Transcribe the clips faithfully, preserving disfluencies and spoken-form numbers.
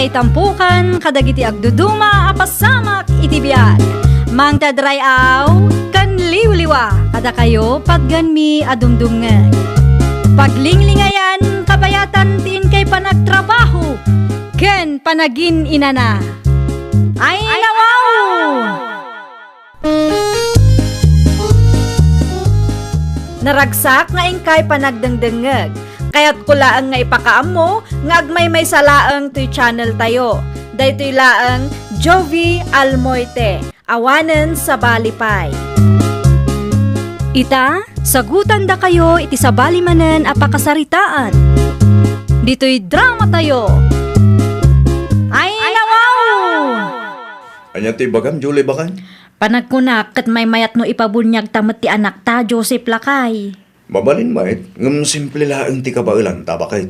Itampukan kadagiti agduduma a pasamak iti biag. Mangted ray-aw ken liwliwa kadakayo patganmi a dumdumngeg. Paglinglingayan kabayatan ti inkay panagtrabaho ken panagin-inana. Ay, nawaw! Naragsak nga inkay panagdengdengngeg. Kayatko laeng nga ipakaammo nga agmaymaysa laeng toy channel tayo. Daytoy laeng Jovie Almoite, awanen sabali pay. Ita, sagutandakayo iti sabali manen a pakasaritaan. Ditoy drama tayo. Ay, nawaw! Ania ti ibagam, Julie, baket? Panagkunak ket maymayat no ipabuniagta met ti anakta, Joseph, lakay. Mabalin met, ngem simple laeng ti kabaelanta, baket.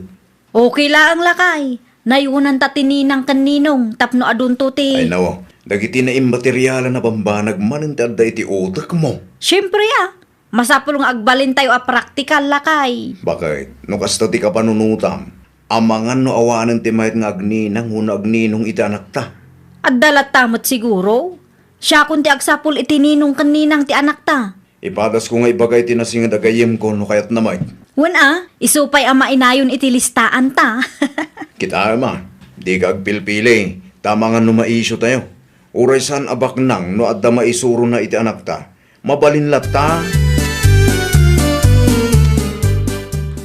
Okay laeng, lakay. Nayonanta ti ninang ken ninong tapno adunto ti Ay, nawo. Dagiti naimmaterialan a bambanag manen ti adda iti utekmo. Siempre, a. Masapul nga agbalintayo a praktikal, lakay. Baket, no kasta ti kapanunotam, amangan no awanen ti mayat nga agninang wenno agninong iti anakta? Adda latta met siguro. Siakon ti agsapul iti ninong ken ninang ti anakta. Ipadasko nga ibaga iti nasinged a gayyemko no kayatna met. Wen a, isu pay a mainayon iti listaanta. Kitaem a, dika agpilpili, ta amangan no maisiotayo. Uray saan a baknang no adda maisurona iti anakta. Mabalin latta.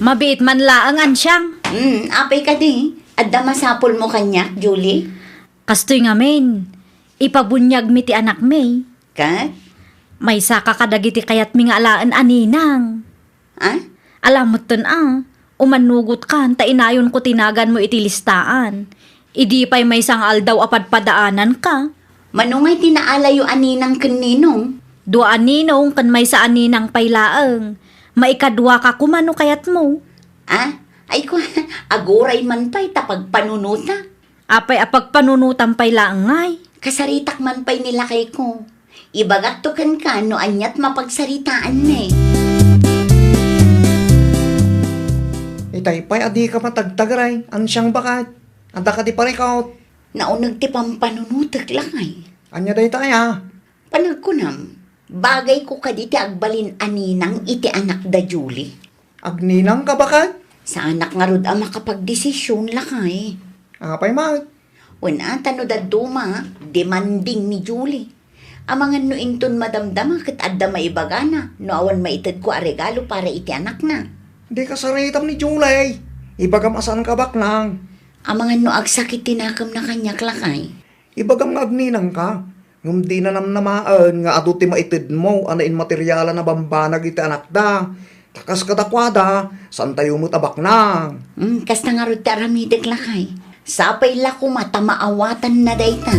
Mabiit man laeng, Ansiang. Hmm, apay kadi? Adda masapulmo kaniak, Julie? Kastoy ngamin, ipabuniagmi ti anakmi. Ket? Maysaka kadagiti kayatmi nga alaen a ninang. A? Ala metten a, umannugotka ta inayonko ti naganmo iti listaan. Idi pay maysa nga aldaw a padpadaananka. Mano ngay ti naalayo a ninang ken ninong? Dua a ninong ken maysa a ninang pay laeng. Maikaduaka koma no kayatmo. A? Ay ko, aguray man pay ta pagpanunota. Apay a pagpanunotam pay laeng ngay? Kasaritak man pay ni lakayko. Ibagakto kenka no aniat mapagsaritaanmi. Itay pay a dika matagtagray, Ansiang, baket. Adda kadi parikut? Nauneg ti pampanunotek, lakay. Ania dayta aya? Panagkunam, bagayko kadi ti agbalin a ninang iti anakda, Julie? Agninangka, baket? Saanak ngarud a makapagdesision, lakay. Apay met? Wen a, ta no dadduma, demanding ni Julie. Amangan no inton madamdama ket adda maibagana no awan maitedko a regalo para iti anakna. Dika saritam ni Julie. Ibagam a saanka a baknang. Amangan no agsakit ti nakemna kaniak, lakay. Ibagam nga agninangka, ngem dina namnamaen nga adu ti maitedmo a naimmaterialan a bambanag iti anakda. Ta kas kadakuada, saantayo met a baknang. Hmm, kasta ngarud ti aramidek, lakay. Sapay la koma ta maawatanna dayta.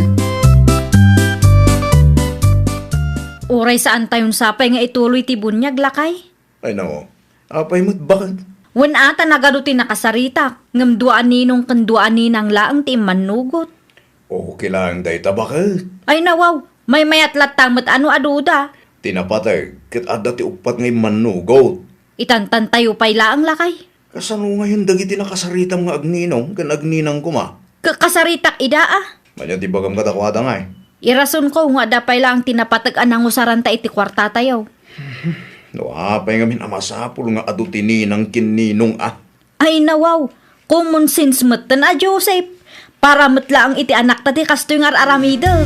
Uray saantayon sapay nga ituloy ti buniag, lakay? Ay, nao. Apay met, baket? Wen a, ta nagadu ti nakasaritak, ngem dua a ninong ken dua a ninang laeng ti immannugot. Okay laeng dayta, baket? Ay, nawaw. Maymayat latta met a no aduda. Ti napateg, ket adda ti uppat nga immannugot. Itantantayo pay laeng, lakay. Kasano ngayon dagiti nakasaritam nga agninong ken agninang koma? Ka-, kasaritak ida, a. Ania ti ibagam kadakuada ngay? Irasonko nga adda pay laeng ti napateg a nangusaranta iti kuartatayo. No apay ngamin a masapul nga adu ti ninang ken ninong, a? Ay, nawaw. Common sense metten a, Joseph. Para met laeng iti anakta ti kastoy nga ar-aramidek.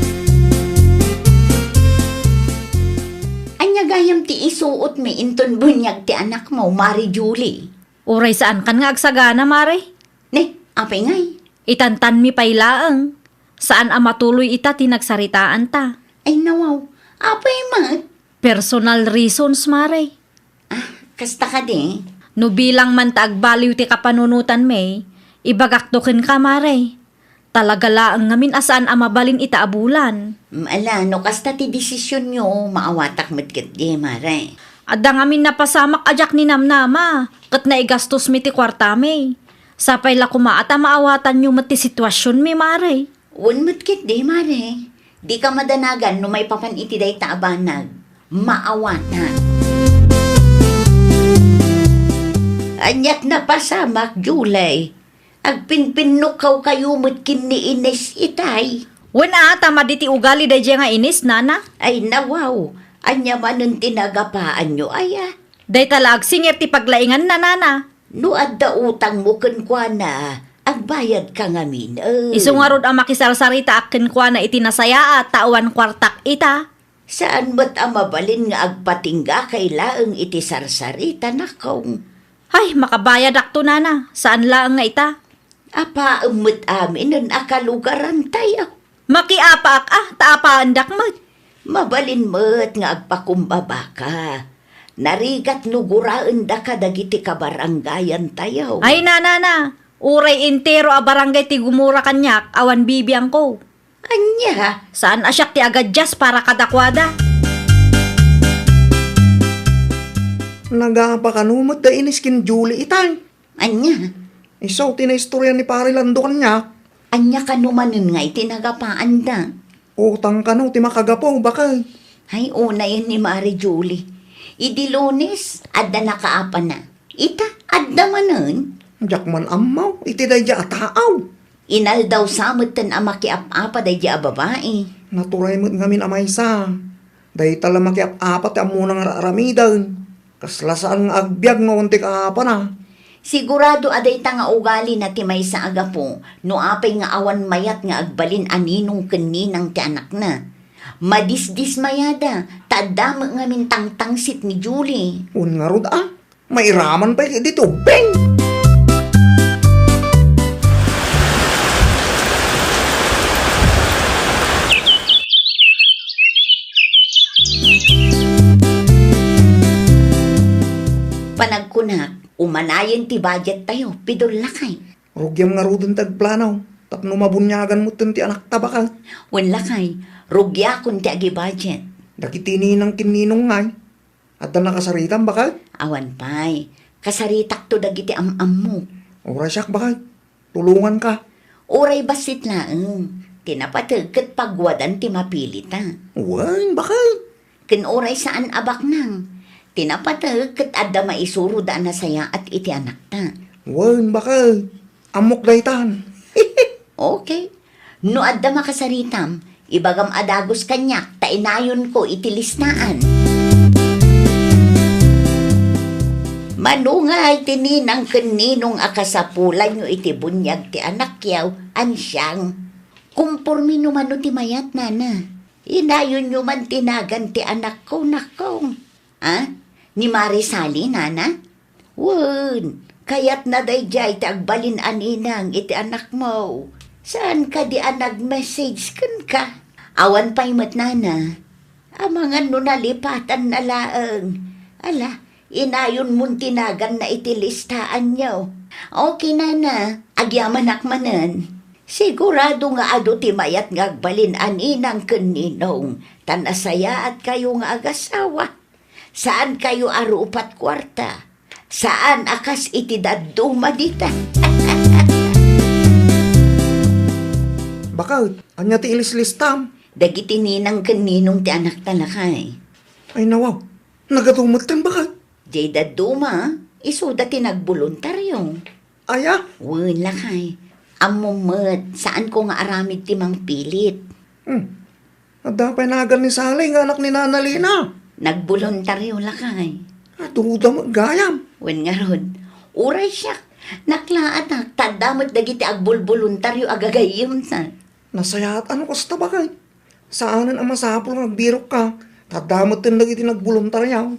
Ania gayam ti isuotmi inton buniag ti anakmo, Mari Julie? Uray saankan nga agsagana, Mare. Ne, apay ngay? Itantanmi pay laeng. Saan a matuloy ita ti nagsaritaanta. Ay, nawaw. Apay met? Personal reasons, Mare. Ah, kasta kadi? No bilang man ta agbaliw ti kapanunotanmi, ibagakto kenka, Mare. Talaga laeng ngamin a saan a mabalin ita a bulan. Mm, ala, no kasta ti desisionyo, maawatak met ketdi, Mare. Adda ngamin napasamak a diak ninamnama, ket naigastosmi ti kuartami. Sapay la koma a ta maawatanyo met ti situasionmi, Mare. Wen met ketdi, Mare. Dika madanagan no maipapan iti dayta a banag. Maawatak. Aniat napasamak, Julie. Agpinpinnukawkayo met ken ni Ines itay. Wen a, ta madi ti ugali daydiay nga Ines, nana. Ay, nawaw. Ania manen ti nagapaanyo, aya? Dayta la agsingir ti paglainganna, nana. No adda utangmo kenkuana, agbayadka ngamin, eh. Isu ngarud a makisarsaritaak kenkuana iti nasayaat ta awan kuartak ita. Saan met a mabalin nga agpatinggakay laeng iti sarsarita, nakong. Ay, makabayadakto, nana. Saan laeng nga ita. Apaem met aminen a kalugarantayo. Makiapaak a, ta apaendak met. Mabalin met nga agpakumbabaka. Narigat no guraendaka dagiti kabarangayantayo. Ay, nana, na. Uray entero a barangay ti gumura kaniak, awan bibiangko. Ania? Saan a siak ti agadias para kadakuada. Nagapa kano met da Ines ken Julie itay? Ania? Isu ti naistorya ni Pare Lando kaniak. Ania kano manen nga iti nagapaanda? Utang kano ti makagapu, bakay? Ay, unayen ni Mare Julie. Idi Lunes, adda nakaapana. Ita, adda manen? Diak man ammo iti daydiay a taaw. Inaldaw sa metten a makiap-apa daydiay a babai. Naturay met ngamin a maysa. Dayta la makiap-apa ti ammona nga ar-aramiden. Kasla saan nga agbiag no awan ti kaapana. Sigurado a dayta nga ugalina ti maysa a gapu no apay nga awan mayat nga agbalin a ninong ken ninang ti anakna. Madisdismayada, ta adda met ngamin tangtangsit ni Julie. Wen ngarud a, mairaman pay ditoy ubing. Panagkunak, umanayen ti budget tayo, pidol lakay. Rugiam ngaruden ti agplano, tapno mabuniagan metten ti anakta, bakay. Wen lakay, rugiakon ti agi-budget. Dagiti ninang ken ninong ngay, adda nakasaritam, bakay? Awan pay. Kasaritakto dagiti am-ammok. Uray siak, bakay. Tulonganka. Uray bassit laeng. Ti napateg ket paguadan ti mapilita. Wen, bakay. Ken uray saan a baknang. Ti napateg ket adda maisuroda a nasayaat iti anakta. Wen, bakay. Ammok daytan. Okay. No adda makasaritam, ibagam a dagus kaniak ta inayonko iti listaan. Mano ngay ti ninang ken ninong a kasapulanyo iti buniag ti anakyo, ansiang? Komporme no mano ti mayat, nana. Inayonyo man ti nagan ti anakko, nakong. A? Ni Mare Sally, nana? Wen, kayatna daydiay ti agbalin a ninang iti anakmo. Saan kadi a nag-message kenka? Awan pay met, nana. Amangan no nalipatanna laeng. Ala, inayonmon ti naganna iti listaanyo. Okay, nana. Agyamanak manen. Sigurado nga adu ti mayat nga agbalin a ninang ken ninong, ta nasayaatkayo nga agasawa. Saankayo a rupat kuarta. Saan a kas iti dadduma dita. Bakay, ania ti ilislistam? Dagiti ninang ken ninong ti anakta, lakay. Ay, nawaw. Nagadu metten, bakay. Diay dadduma, isuda ti nagboluntario. Aya? Wen, lakay. Ammom met, saanko nga aramid ti mangpilit. Hmm. Adda pay nagan ni Sally nga anak ni Nana Lina. Nagboluntario, lakay. Aduda met gayam. Wen ngarud, uray siak. Naklaatak, ta adda met dagiti agbolboluntario a gagayyemta. Nasayaat a no kasta, bakay. Saanen a masapul nga agbirokka, ta adda metten dagiti nagboluntario.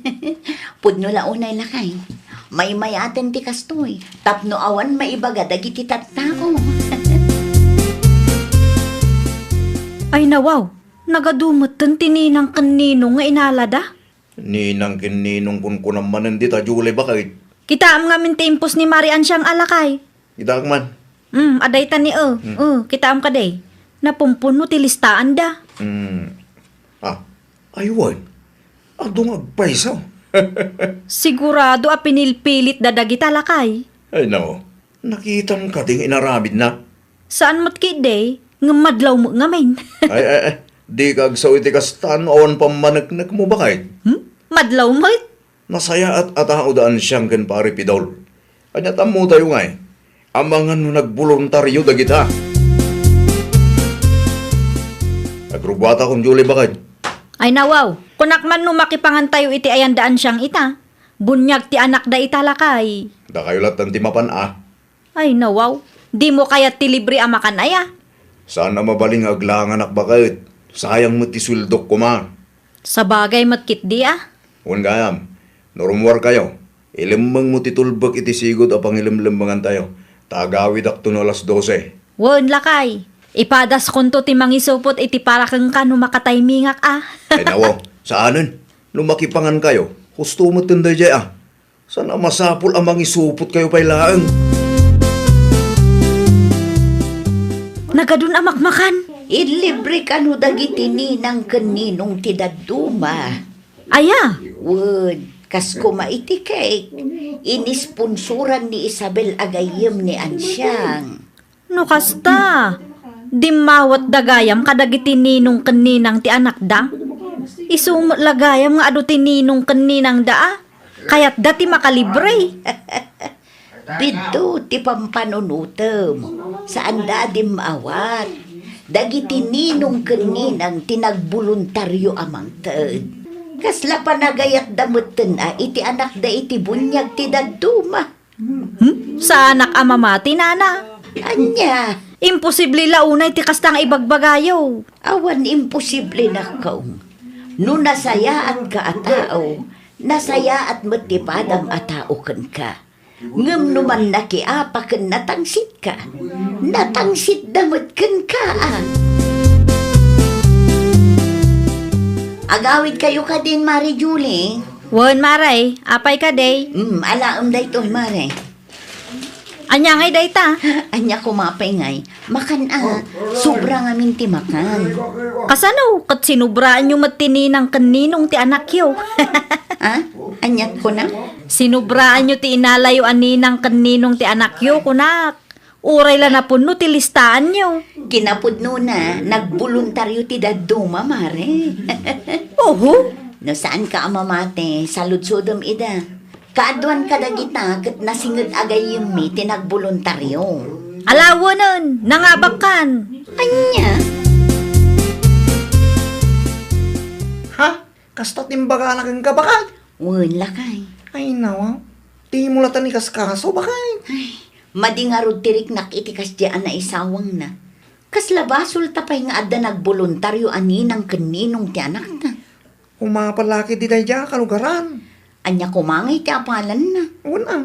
Pudno la unay, lakay. Maymayaten ti kastoy, tapno awan maibaga dagiti tattao. Ay, nawaw, nagadu metten ti ninang ken ninong nga inalada. Ninang ken ninong kunkunam manen dita, Julie, bakay. Kitaem ngamin ti impos ni Mare Ansiang a, lakay. Kitaak man. Mm, adayta ni, eh. Mm. Eh, kitaem kadi. Napumpuno ti listaanda. Mm. Ah, ay wen. Adu nga agpayso. Sigurado a pinilpilitda dagita, lakay. Ay, no. Nakitam kadi nga inaramidna? Saan met ketdi, ngem madlaw met ngamin. Ay, ay, ay. Dika agsao iti kasta no awan pammaneknekmo, bakay. Hmm? Madlaw met? Nasayaat a tao da Ansiang ken Pare Pidol. Ania ti ammotayo ngay? Amangan no nagboluntario dagita. Nagrubuatakon, Julie, baket. Ay, nawaw. Kunak man no makipangantayo iti ayan da Ansiang ita. Buniag ti anakda ita, lakay. Dakayo latta ti mapan, a. Ay, nawaw. Dimo kayat ti libre a makan, aya? Saan a mabalin nga aglanganak, baket. Sayang met ti sueldok koma. Sabagay met ketdi, a. Wen gayam, no rummuarkayo, ilemmengmo ti tulbek iti sigud a pangilemlemmengantayo, ta agawidakto no alas dose. Wen, lakay, ipadaskonto ti mangisupot iti para kenka no makataymingak, a. Ay, nawaw, saanen. No makipangankayo, husto metten daydiay, a. Saan a masapul a mangisupotkayo pay laeng. Nagadun a makmakan. Inlibre kano dagiti ninang ken ninong ti dadduma. Aya? Wen, kas koma iti cake, inisponsoran ni Isabel a gayyem ni Ansiang. No kasta, dimmawatda gayam kadagiti ninong ken ninang ti anakda. Isu met la gayam nga adu ti ninong ken ninangda a kayatda ti makalibre. Bidto ti pampanunotem. Saanda a dimmawat. Dagiti ninong ken ninang ti nagboluntario a mangted. Kasla panagayatda metten a iti anakda iti buniag ti dadduma. Hmm? Saanak a mamati, nana? Ania? Imposible la unay ti kasta nga ibagbagayo. Awan imposible, nakkaw. No nasayaatka a tao, nasayaat met ti padam a tao kenka. Ngem no mannakiapa ken natangsitka, natangsitda met kenka, a. Agawidkayo kadin, Mare Julie? Wen, Mare. Apay kadi? Mm, alaem daytoy, Mare. Ania ngay dayta? Ania koma pay ngay? Makan a. Sobra ngamin ti makan. Kasano? Ket sinubraanyo met ti ninang ken ninong ti anakyo. Ha? Ania kuna? Sinubraanyo ti inalayo a ninang ken ninong ti anakyo, kunak. Uray la napunno ti listaanyo. Kinapudnona, nagboluntario ti dadduma, Mare. Oho. No saanka a mamati, saludsodem ida. Kaaduan kadagita ket nasinged a gayyemmi ti nagboluntario. Alawenen, nangabakkan. Ania? Ha? Kasta ti imbagana kenka, baket? Wen, lakay. Ay, nawa. Dimo latta ni kaskaso, baket? Ay, madi ngarud ti riknak iti kasdiay a naisawangna. Kasla basolta pay nga adda nagboluntario a ninang ken ninong ti anakna. Umapal la ketdi daydiay a kalugaran. Ania koma ngay ti apalanna? Wen a,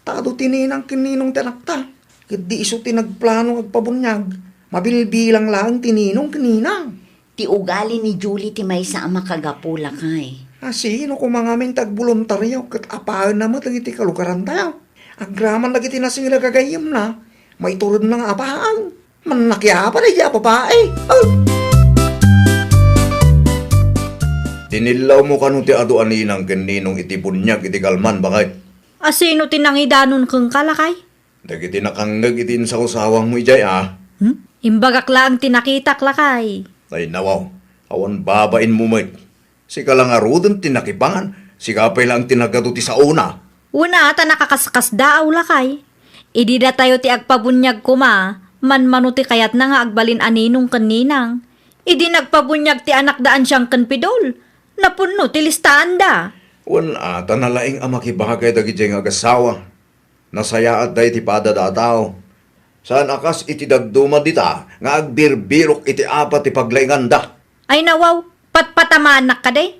ta adu ti ninang ken ninong ti anakta. Ket di isu ti nagplano agpabuniag. Mabilbilang laeng ti ninong ken ninang. Ti ugali ni Julie ti maysa a makagapu, lakay. A, sino koma ngamin ti agboluntario ket apaenna met dagiti kalugarantayo? Agraman dagiti nasinged a gagayyemna, maituredna nga apaen. Mannakiapa daydiay a babai. Oh! Dinillawmo kano ti adu a ninang ken ninong iti buniag iti kalman, baket? A, sino ti nangidanon kenka, lakay? Dagiti nakangngeg iti insawsawangmo idiay, a. Hmm? Imbagak laeng ti nakitak, lakay. Ay, nawaw. Awan babainmo met. Sika la ngaruden ti nakipangan, sika pay laeng ti nagadu ti saona. Wen a, ta nakakaskasdaaw, lakay. Idi datayo ti agpabuniag koma, manmano ti kayatna nga agbalin a ninong ken ninang. Idi nagpabuniag ti anakda Ansiang ken Pidol, napunno ti listaanda. Wen a, ta nalaing a makibagay dagidiay nga agasawa. Nasayaatda iti padada a tao. Saan a kas iti dadduma dita nga agbirbirok iti apat ti paglainganda. Ay nawaw, patpatamaannak kadi?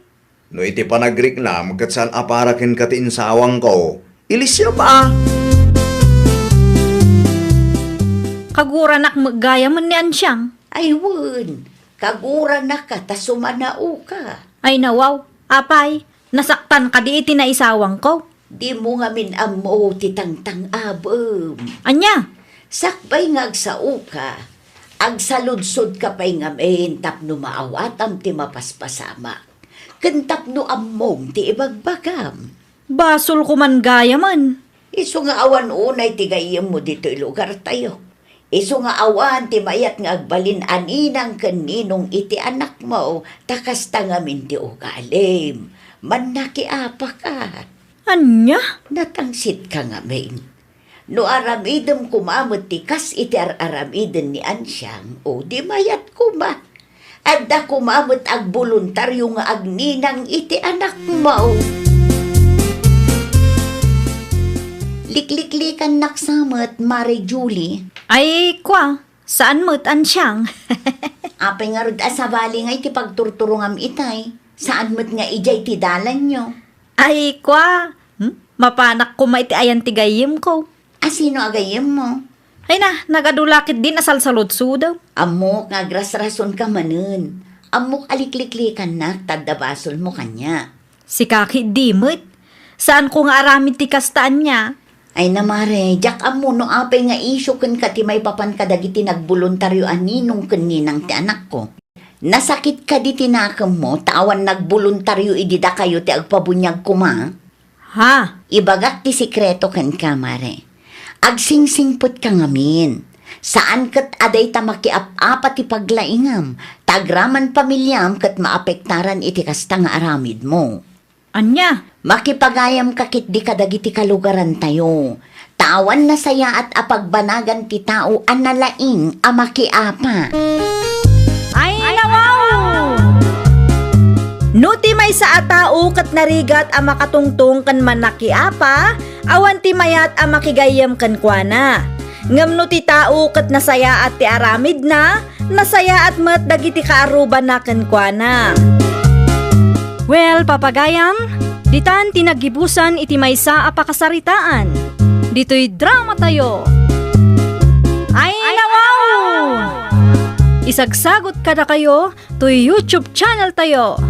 No iti panagriknam ket saan a para kenka ti insawangko, ilisyo pa. Kaguranak met gayamen ni Ansiang. Ay wen, kaguranaka ta sumanaoka. Ay nawaw, apay, nasaktan kadi iti naisawangko? Dimo ngamin ammo ti tangtang-abem. Ania? Sakbay nga agsaoka, agsaludsodka pay ngamin tapno maawatam ti mapaspasamak, ken tapno ammom ti ibagbagam. Basolko man gayamen. Isu nga awan unay ti gayyemmo ditoy lugartayo. Isu nga awan ti mayat nga agbalin a ninang ken ninong iti anakmo, ta kasta ngamin ti ugalim. Mannakiapaka. Ania? Natangsitka ngamin. No aramidem koma met ti kas iti ar-aramiden ni Ansiang, o di mayat koma. Adda koma met agboluntario nga agninang iti anakmo. Likliklikannak sa met, Mare Julie. Ay, kua, saan met, Ansiang? Apay ngarud a sabali nga iti pagturturongam itay? Saan met nga idiay ti dalanyo? Ay, kua, hmm? Mapanak koma iti ayan ti gayyemko. A sino a gayyemmo? Ay na, nagadu la ketdin a salsaludsudaw. Ammok nga agrasrasonka manen. Ammok a likliklikannak ta adda basolmo kaniak. Sika ketdi met. Saanko nga aramid ti kasta ania. Ay na, Mare, diak ammo no apay nga isyu kenka ti maipapan kadagiti nagboluntario a ninong ken ninang ti anakko. Nasakit kadi ti nakemmo ta awan nagboluntario idi dakayo ti agpabuniag koma? Ha? Ibagak ti sekreto kenka, Mare. Agsingsingpetka ngamin. Saan ket a dayta makiap-apa ti paglaingam, ta agraman pamiliam ket maapektaran iti kasta nga aramidmo. Ania? Makipagayamka ketdi kadagiti kalugarantayo. Ta awan nasayaat a pagbanagan ti tao a nalaing a makiapa. Ay, nawaw! No ti maysa a tao ket narigat a makatungtong ken mannakiapa, awan ti mayat a makigayyem kenkuana. Ngem no ti tao ket nasayaat ti aramidna, nasayaat met dagiti kaarrubanna kenkuana. Well, papagayam, ditan ti naggibusan iti maysa a pakasaritaan. Ditoy dramatayo. Ay, nawaw! Isagsagot kadakayo toy YouTube channel tayo,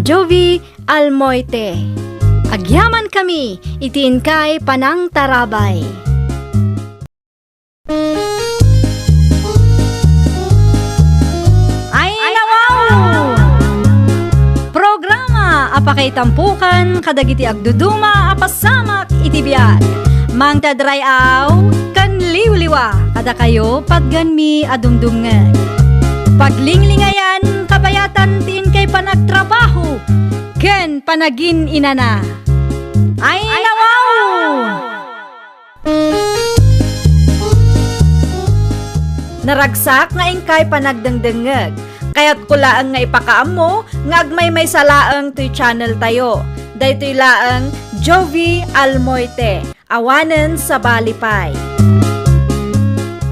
Jovie Almoite. Agyamankami iti inkay panangtarabay. Ay, nawaw! Programa a pakaitampokan kadagiti agduduma a pasamak iti biag. Mangted ray-aw ken liwliwa kadakayo patgenmi a dumdumngeg. Paglinglingayan, kabayatan ti inkay panagtrabaho ken panagin-inana. Ay, nawaw! Naragsak nga inkay panagdengdengngeg. Kayatko laeng nga ipakaammo nga agmaymaysa laeng toy channel tayo. Daytoy laeng Jovie Almoite, awanen sabali pay.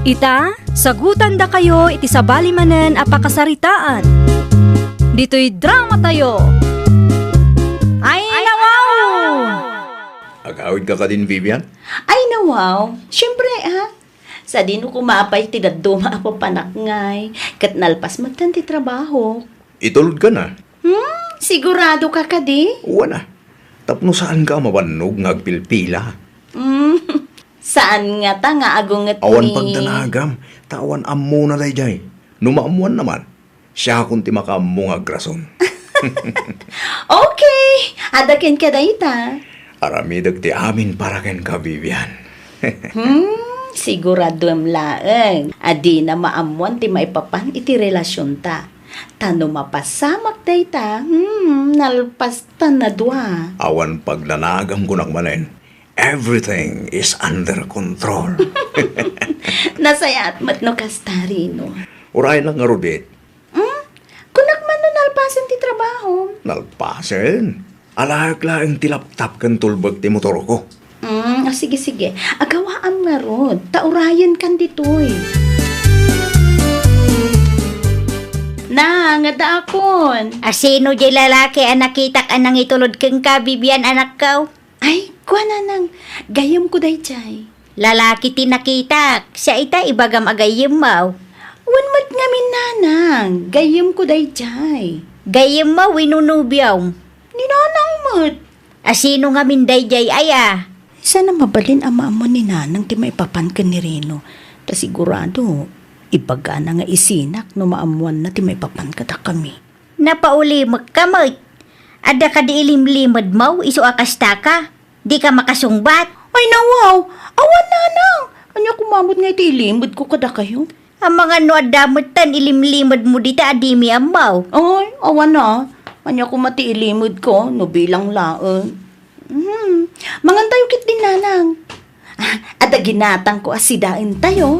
Ita, sagutandakayo iti sabali manen a pakasaritaan. Ditoy dramatayo. Ay, nawaw! Agawidka kadin, Vivian? Ay, nawaw. Siyempre, ha? Sadino koma pay ti dadduma a papanak ngay, ket nalpas metten ti trabaho. Itulodka na? Hmm, siguradoka kadi? Wen a. Tapno saanka a mabannog nga agpilpila. Hmm, saan ngata nga agunget ni... Awan pagdanagam, ta awan ammona daydiay. No maammoanna man, siakon ti makaammo nga agrason. Okay! Adda kenka dayta. Aramidek ti amin para kenka, Vivian. Hmm, siguraduem laeng a dina maammoan ti maipapan iti relasionta. Ta no mapasamak dayta, hmm, nalpastan a dua. Awan pagdanagam kunak manen. Everything is under control. Nasayaat met no kasta, Rino. Uray lang ngarud. Hmm? Kunak man no nalpasen ti trabaho. Nalpasen? Alaek laeng ti laptop ken tulbek ti motorko. Hmm, o, sige, sige. Agawaam ngarud. Ta urayenkan ditoy. Nang, adda akon. A sino diay lalaki a nakitak a nangitulod kenka, Vivian, anakko? Ay, kua, nanang, gayyemko daydiay. Lalaki ti nakitak, siya ita ibagam a gayyemmo. Wen met ngamin, nanang, gayyemko daydiay. Gayyemmo wenno nobiom? Ni nanang met. A sino ngamin daydiay aya? Saan a mabalin a maammo ni nanang ti maipapan ken ni Rino. Ta sigurado, ibagana nga isinak no maammoanna ti maipapan kadakami. Napaulimekka met. Adda kadi ilimlimedmo isu a kastaka? Dika makasungbat? Ay, nawaw! Awan, nanang! Ania koma met nga iti ilimedko kadakayo? Amangan no adda metten ilimlimedmo dita a dimi ammo. Ay, awan a. Ania koma ti ilimedko no bilang laeng? Hmm. Mangantayo ketdin, nanang. Ah, Adda ginatangko a sidaentayo.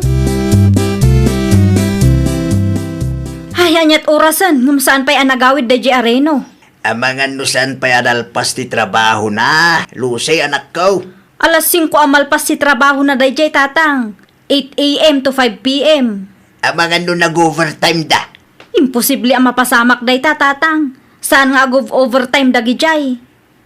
Ay, ania't orasen, ngem saan pay a nagawid daydiay a Reno? Amangan no saan pay a nalpas ti trabahona. Lucy, anakko. Alas singko a malpas ti trabahona daydiay, Tatang. Eight a m to five p m. Amangan no nag-overtime da. Imposible a mapasamak dayta, Tatang. Saan nga ag-overtime dagidiay?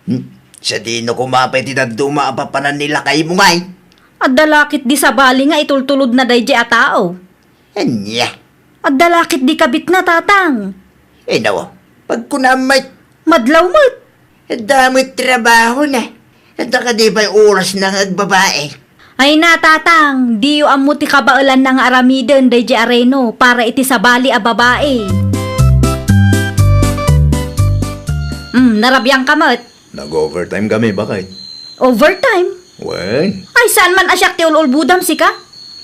Hmm? Sadino koma pay ti dadduma a papanan ni lakaymo ngay? Adda la ketdi sabali nga itultulodna daydiay a tao. Ania? Adda la ketdi kabitna, Tatang. Ay, nawa. Pagkunam met. Madlaw met. Adda met trabahona. Adda kadi pay orasna nga agbabai? Ay na, Tatang, diyo ammo ti kabaelanna nga aramiden daydiay a Reno para iti sabali a babai. Hmm, narabianka met. Nag-overtime kami, baket. Overtime? Wen? Ay, saan man a siak ti ul-ulbodam, sika?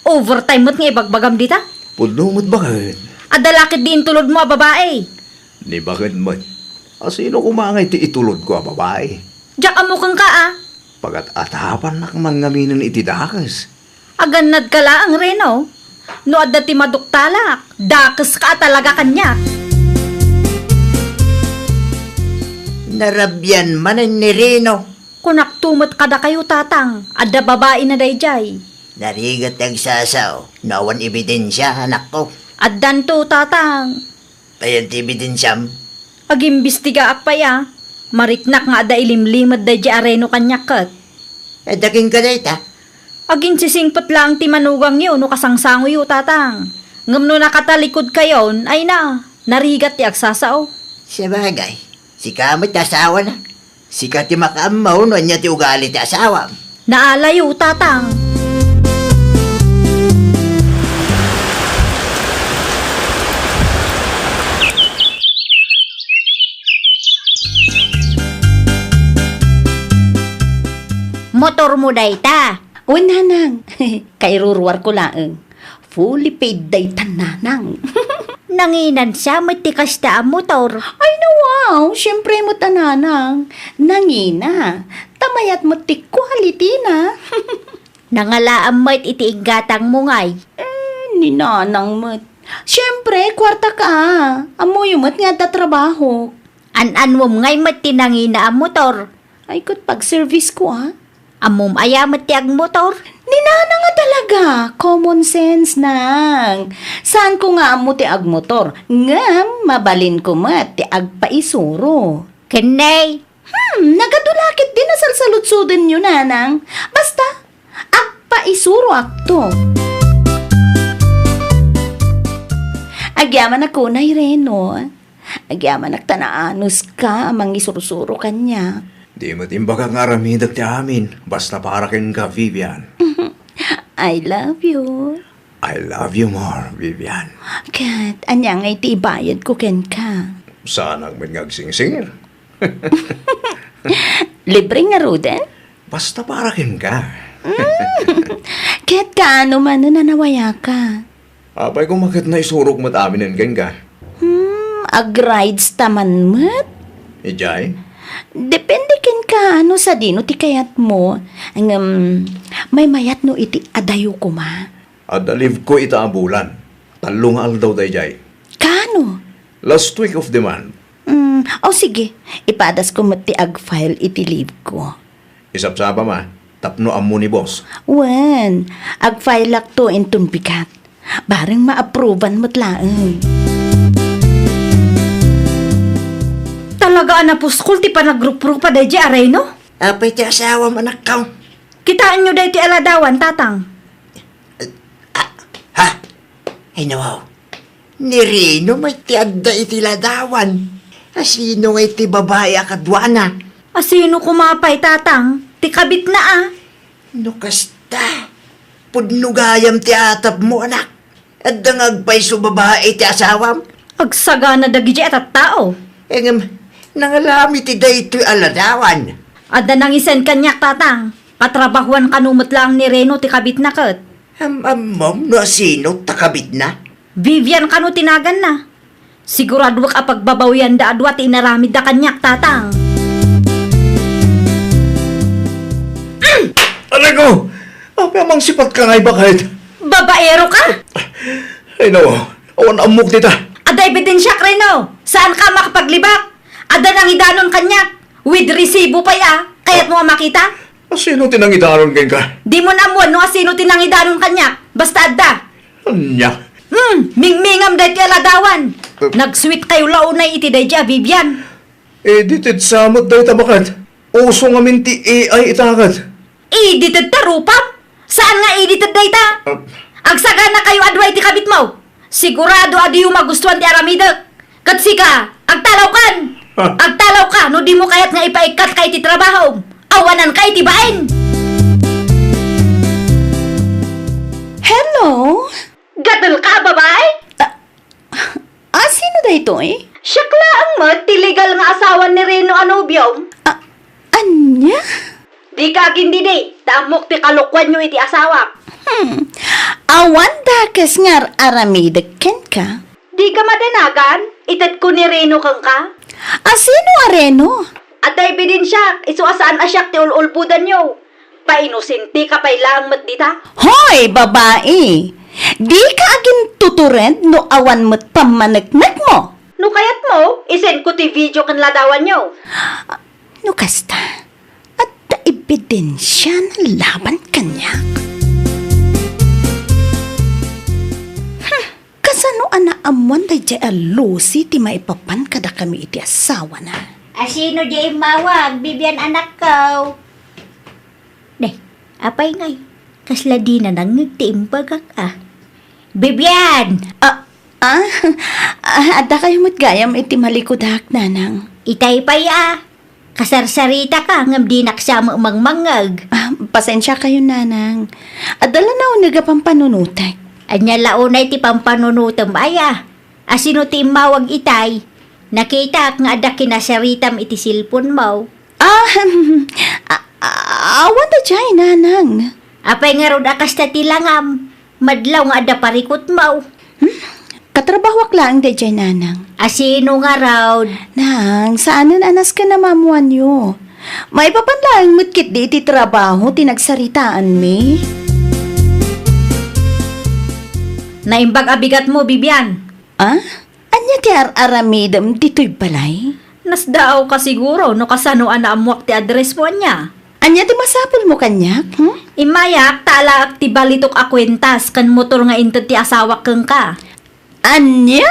Overtime met nga ibagbagam dita? Pudno met, baket. Adda la ketdi intulodmo a babai? Ni baket met. Asino koma ngay ti itulodko a babai? Diak ammo kenka, a. Pagat-atapannak man ngaminen iti dakes. Agannadka laeng, Reno. No adda ti maduktalak, dakeska a talaga kaniak. Narabian manen ni Reno. Kunakto met kadakayo, Tatang, adda babaina daydiay. Narigat ti agsasao, no awan ebidensia, anakko. Addanto, Tatang. Ayan ti ebidensiam? Agimbestigaak pay a. Mariknak nga adda ilimlimed daydiay a Reno kaniak ket. Adda kenka dayta? Aginsisingpet laeng ti manugangyo no kasangsangoyo, Tatang. Ngem no nakatalikod kayon, ay na, narigat ti agsasao. Sabagay, sika met ti asawana. Sika ti makaammo no ania ti ugali ti asawam. Naalayo, Tatang. Motormo dayta? Wen, Nanang. Kairuruarko laeng. Fully paid dayta, Nanang. Nanginan siya met ti kasta a motor. Ay, no, wow! Siyempre met a, Nanang. Nangina. Ta mayat met ti quality na. Nangalaam met iti inggatangmo ngay. Eh, ni Nanang met. Siyempre, kuarta ka. Ammoyo met nga adda trabaho. An-anwem ngay met ti nangina a motor. Ay, ket pag-service ko, a. Ammom aya met ti agmotor? Ni Nanang a talaga, common sense, Nang. Saan ko nga ammo ti agmotor, ngem mabalin ko met ti agpaisuro. Ken nay? Hmm, nagadu la ketdi nasalsaludsodenyo, Nanang. Basta, agpaisuroakto. Agyamanak unay, Reno. Agyamanak ta naanuska a mangisursuro kaniak. Di met imbagak nga aramidek ti amin, basta para kenka, Vivian. I love you. I love you more, Vivian. Ket, ania ngay ti ibayadko kenka? Saanak met nga agsingsingir. Libre ngaruden? Basta para kenka. Mm. Ket kaano manen a nawayaka? Apay koma ket naisurok met aminen kenka. Hmm, agrides ta man met? Idiay? Depende kenka no sadino ti kayatmo. Ngem, maymayat no iti adayo koma. Adda leave ko ita a bulan. Tallo nga aldaw daydiay. Kaano? Last week of the month. Mm, o sige, ipadasko met ti ag-file iti leave ko. Isapsapam a, tapno ammo ni boss. Wen, ag-filelakto inton bigat. Bareng ma-approvean met laeng. Talaga a napuskol ti panagruprupa daydiay a Reno? Apay ti asawam, anakko? Kitaenyo daytoy a ladawan, Tatang. Ah, ha? Ay, nawaw. Ni Reno met ti adda iti ladawan. Asino ngay ti babai a kaduana? Asino koma pay, Tatang? Ti kabitna a. No kasta, pudno gayam ti atapmo, anak. Adda nga agpayso babai ti asawam? Agsagana dagidi a tattao. Ngem, nangalam iti daytoy a ladawan. Adda nangisen kaniak, Tatang. Katrabahuan kano met laeng ni Reno ti kabitna ket. Am-ammom no asino ta kabitna? Vivian kano ti naganna. Siguraduak a pagbabawiyanda a dua ti inaramidda kaniak, Tatang. Aray ko! Mangsipatka ngay baket? Babaero ka? Ay, no. Awan ammok dita. Adda ebidensiak, Reno. Saan ka makapaglibak? Adda nangidanon kaniak. With resibo pay a. Kayatmo a makita? Asino ti nangidanon kenka? Dimo ammoan no asino ti nangidanon kaniak. Basta adda. Ania? Hmm, mingmingam daytoy a ladawan. Eh. Nag-sweet kayo la unay iti daydi a Vivian. Eh, di ti sa met dayta baket. Uso ngamin ti A I ita ket. Edited ta rupam? Saan nga edited dayta? Ah. Agsagana kayo a dua iti kabitmo. Sigurado a diyo magustuan ti aramidek. Ket sika, agtalawkan! Ah. Agtalawka no dimo kayat nga ipaikkatka iti trabahom. Awananka iti bain! Hello? Gatel ka, babae? Ah, ah, sino daytoy? Siak laeng met ti legal nga asawa ni Reno a nobiom. Ah, ania? Dika agindidi, ta ammok ti kalokuanyo iti asawak. Hmm. Awan dakes nga ar-aramidek kenka. Dika madanagan, itedko ni Reno kenka. Asino a Reno? Adda ebidensiak, isu a saan a siak ti ul-ulbodanyo. Painosenteka pay laeng met dita. Hoy, babae! Dika agintutured no awan met pammaneknekmo. No kayatmo, isendko ti video ken ladawanyo. No kasta, adda ebidensiana laban kaniak. Hmm, kasano a naammoan daydiay a Lucy ti maipapan kadakami iti asawana? Asino di immawag, Vivian, anakko? Day, apay ngay? Kasla dina nangngeg ti imbagak a. Vivian! Ah, ah, ah, adda kayo met gayam iti malikudak, nanang. Itay pay a. Kasarsaritaka ngem dinak sa mangmangngeg. Ah, pasensiakayo, nanang. Adda la nauneg a pampanunotek. Ania la unay ti pampanunotem, aya? Asino ti immawag itay? Nakitak nga adda kinasaritam iti cellphone-mo. Ah, a-, a-, awan daydiay, nanang. Apay ngarud a kasta ti langam? Madlaw nga adda parikutmo. Hmm? Katrabahoak laeng daydiay, nanang. Asino ngarud? Nang, saanen a nasken a maammoanyo. Maipapan laeng met ketdi iti trabaho ti nagsaritaanmi. Naimbag a bigatmo, Vivian. Ah? Ania ti ar-aramidem ditoy balay? Nasdaawka siguro no kasano a naammoak ti addressmo, ania? Ania ti masapulmo kaniak, hmm? Immayak ta alaek ti balitok a kuentas ken motor nga inted ti asawak kenka. Ania?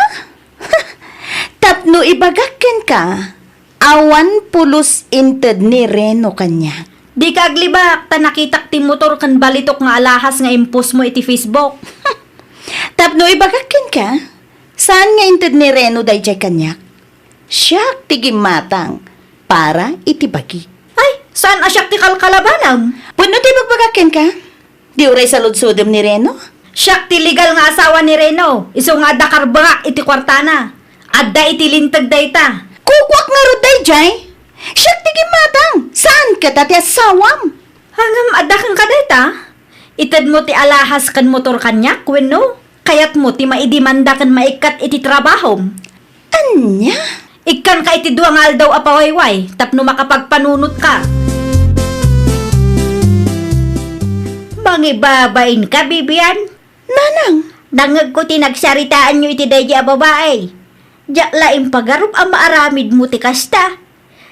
Tapno ibagak kenka, awan pulos inted ni Reno kaniak. Dika aglibak, ta nakitak ti motor ken balitok nga alahas nga impostmo iti Facebook. Tapno ibagak kenka, saan nga inted ni Reno daydiay kaniak? Siak ti gimmatang para iti bagi. Ay, saan a siak ti kalkalabanam? Wenno ti ibagbagak kenka? Di uray saludsodem ni Reno? Siak ti legal nga asawa ni Reno, isu nga adda karbengak iti kuartana. Adda iti linteg dayta. Kukuak ngarud daydiay? Siak ti gimmatang, saan kata ti asawam? Ngem adda kenka dayta? Itedmo ti alahas ken motor kaniak wenno kayatmo ti maidemanda ken maikkat iti trabahom? Ania? Ikkanka iti dua nga aldaw a pawayway tapno makapagpanunotka. Mangibabainka, Vivian? Nanang! Nangngegko ti nagsaritaanyo iti daydi a babai. Diak la impagarup a maaramidmo ti kasta.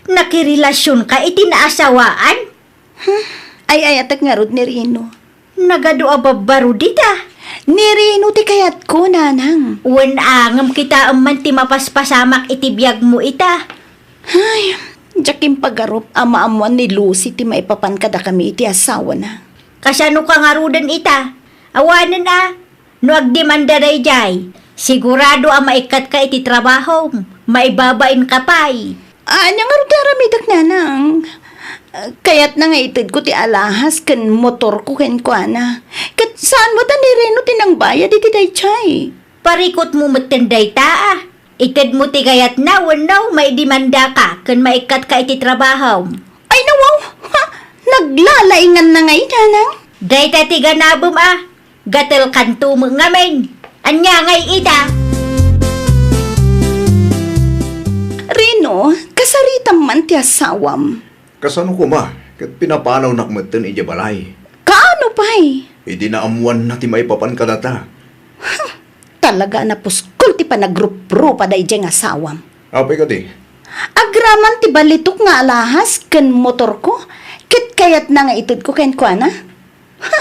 Nakirelasionka iti naasawaan? Hmm, ay-ayatek ngarud ni Rino. Nagadu a babbaro dita. Ni Rino ti kayatko, nanang. Wen a, ngem kitaem man ti mapaspasamak iti biagmo ita. Ay, diak impagarup a maammoan ni Lucy ti maipapan kadakami iti asawana. Kasanoka ngaruden ita? Awanen a, no agdemanda daydiay, sigurado a maikkatka iti trabahom, maibabainka pay. Ania ngarud ti aramidek, nanang? Kayatna nga itedko ti alahas ken motorko kenkuana. Ket saan met a ni Reno ti nangbayad iti daydiay. Parikutmo metten dayta a. Itedmo ti kayatna wenno maidemandaka ken maikkatka iti trabahom. Ay, nawaw! Ha? Naglalainganna ngay, nanang? Dayta ti ganabem a. Gatelkanto met ngamin. Ania ngay ita? Rino, kasaritam man ti asawam. Kasano koma, ket pinapanawnak metten idiay balay. Kaano pay? Ay. Idi naammoanna ti maipapan kadata. Talaga a napuskol ti panagruprupa daydiay nga asawam. Apay kadi? Agraman ti balitok nga alahas ken motorko, ket kayatna nga itedko kenkuana. Ha!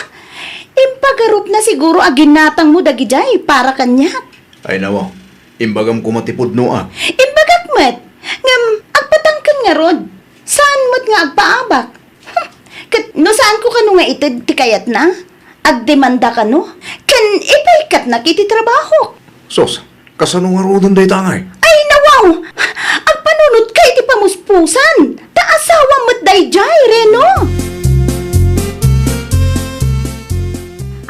Impagarupna siguro a ginatangmo dagidiay para kaniak. Ay, nawaw. Imbagam koma ti pudno a. Imbagak met. Ngem, agpatangken ngarud. Saan met nga agpaabak? Hmm. Ket no saanko kano nga ited ti kayatna, agdemanda kano, ken ipaikatnak iti trabahok. Sus, kasano ngaruden dayta ngay? Ay, nawaw! Agpanunotka iti pamuspusan, ta asawam met daydiay, Reno!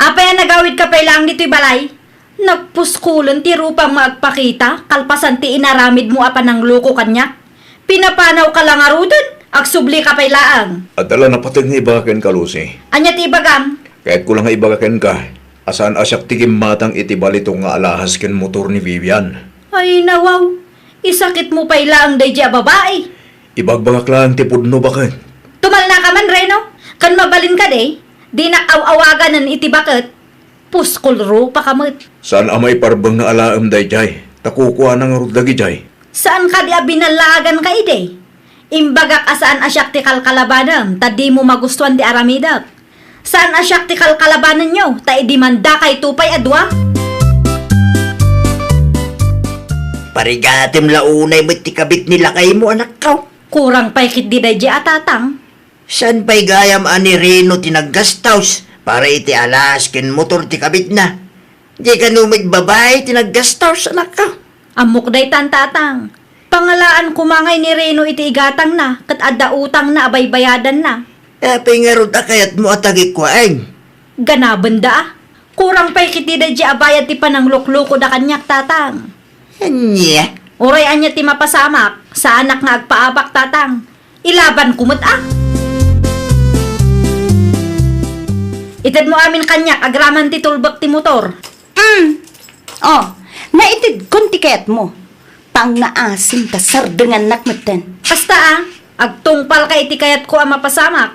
Apay a nagawidka pay laeng ditoy balay? Nagpuskulen ti rupam nga agpakita kalpasan ti inaramidmo a panangloko kaniak. Pinapanawka la ngaruden, agsublika pay laeng. Adda la napateg nga ibaga kenka, Lucy. Ania ti ibagam? Kayatko la nga ibaga kenka a saan a siak ti gimmatang iti balitok nga alahas ken motor ni Vivian. Ay, nawaw. Isakitmo pay laeng daydiay a babai. Ibagbagak laeng ti pudno, baket. Tumalnaka man, Reno. Ken mabalin kadi, dinak aw-awaganen iti baket. Puskol rupaka met. Saan a maiparbeng nga alaem daydiay, ta kukuana ngarud dagidiay. Saan kadi a binallaaganka idi? Imbagak a saan a siak ti kalkalabanem, ta dimo magustuan ti aramidek. Saan a siak ti kalkalabanenyo, ta idimandakayto pay a dua? Parigatem la unay met ti kabit ni lakaymo, anakko. Kurang pay ketdi daydiay a tatang. Saan pay gayam a ni Reno ti naggastos para iti alas ken motor ti kabitna? Di kano met babai ti naggastos, anakko? Ammok daytan, tatang. Pangalaan koma ngay ni Reno iti igatangna ket adda utangna a baybayadanna. Apay ngarud a kayatmo a tagikuaen? Ganabenda a. Kurang pay ketdi daydiay a bayad ti panangluklokoda kaniak, tatang. Ania? Uray ania ti mapasamak, saanak nga agpaabak, tatang. Ilabanko met a. Itedmo amin kaniak agraman ti tulbek ti motor. Mm. Oh, naitedkon ti kayatmo. Pangngaasim ta sardengannak metten. Kasta a, agtungpalka iti kayatko a mapasamak.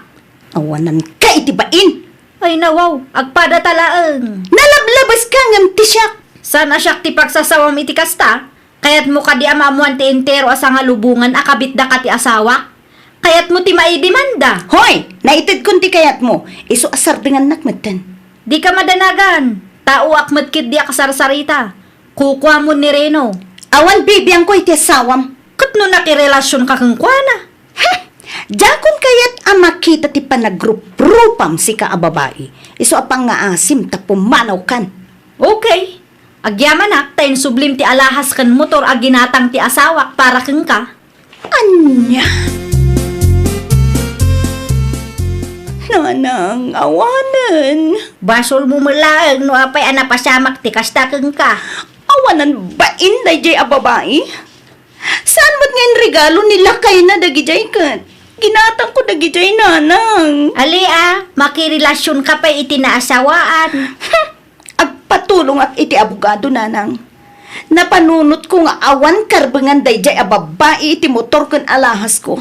Awananka iti bain. Ay, nawaw, agpadata laeng. Nalablabeska ngem ti siak. Saan a siak ti pagsasawam iti kasta? Kayatmo kadi a maammoan ti entero a sangalubongan a kabitdaka ti asawak? Kayatmo ti maidemanda? Hoy! Naitedkon ti kayatmo. Isu a sardengannak metten. Dika madanagan. Taoak met ketdi a kasarsarita. Kukuamon ni Reno. Awan bibiangko iti asawam. Ket no nakirelasionka kenkuana? Hmm! Diakon kayat a makita ti panagruprupam, sika a babai. Isu a pangngaasim ta pumanawkan. Okay. Agyamanak ta insublim ti alahas ken motor a ginatang ti asawak para kenka. Ania? Nanang, awanen. Basolmo met laeng no apay a napasamak ti kasta kenka. Awanen bain daydiay a babai? Saan met nga inregalo ni lakayna dagidiay ket ginatangko dagidiay, nanang? Ali a, makirelasionka pay iti naasawaan. Hmm, agpatulongak iti abogado, nanang. Napanunotko nga awan karbengan daydiay a babbai iti motor ken alahasko.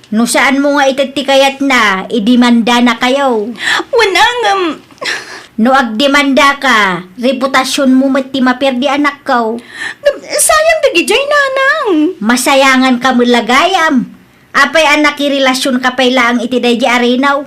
No saanmo nga ited ti kayatna, idemandanakayo. Wen a ngem. No agdemandaka, reputasionmo met ti maperdi, anakko. Ngem sayang dagidiay, nanang. Masayanganka met la gayam. Apay a nakirelasionka pay laeng iti daydiay a Reno?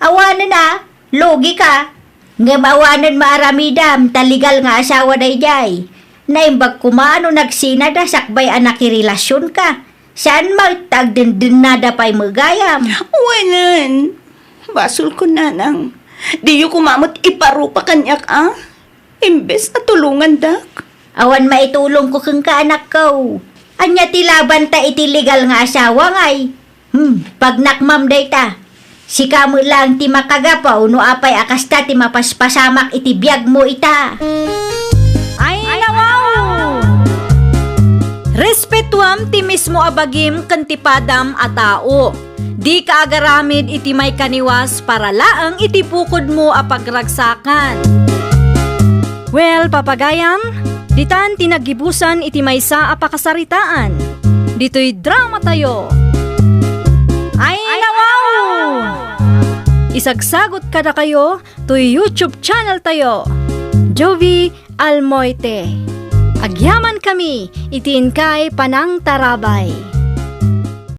Awanen a, lugika. Ngem awanen maaramidam ta legal nga asawa daydiay. Naimbag koma no nagsinada sakbay a nakirelasionka. Saan met ta agdendennada pay met gayam. Wenen, basolko, nanang. Diyo koma met iparupa kaniak a. Imbes a tulongandak. Awan maitulongko kenka, anakko. Ania ti labanta iti legal nga asawa ngay? Hmm, pagnakmam dayta. Sika met laeng ti makagapu no apay a kasta ti mapaspasamak iti biagmo ita. Ay, nawaw! Respetuam ti mismo a bagim ken ti padam a tao. Dika agaramid iti maikaniwas para laeng iti bukodmo a pagragsakan. Well, papagayam, ditan ti naggibusan iti maysa a pakasaritaan. Ditoy dramatayo. Ay, nawaw! Isagsagut kadakayo toy YouTube channel tayo, Jovie Almoite. Agyamankami iti inkay panangtarabay.